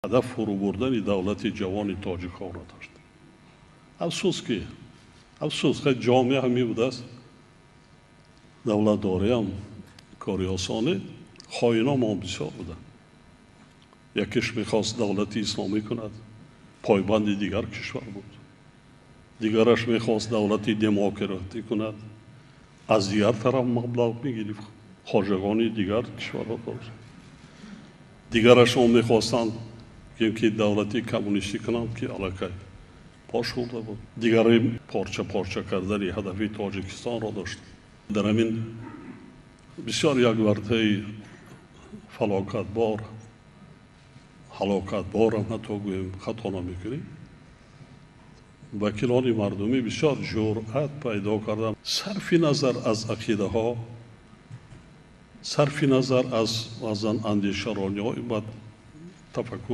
Ҳадаф фурӯ бурдани давлати ҷавони тоҷикҳоро дошт. Афсӯс, ки афсӯс, хай, ҷомеа ҳамин будааст. Давлатдориам кори осоне, хоино мо бисёр буданд. Якеш мехост давлати исломӣ кунад, пойбанди дигар кишвар буд. Дигараш мехост давлати демократӣ кунад, аз дигар тараф маблағ мегирифт, хоҷагони дигар кишварҳо дошт. Дигарашон мехостанд, ки давлати коммунистӣ кунанд, ки аллакай пош хӯрда буд. Дигаре порча порча кардани ҳадафи Тоҷикистонро дошт. Дар ҳамин бисёр як вартаи фалокатбор, ҳалокатборам ҳатто гӯем, хато намекунем, вакилони мардумӣ бисёр ҷуръат пайдо карданд, сарфи назар аз ақидаҳо, сарфи назар аз баъзан андешарониҳои бад тафаккур.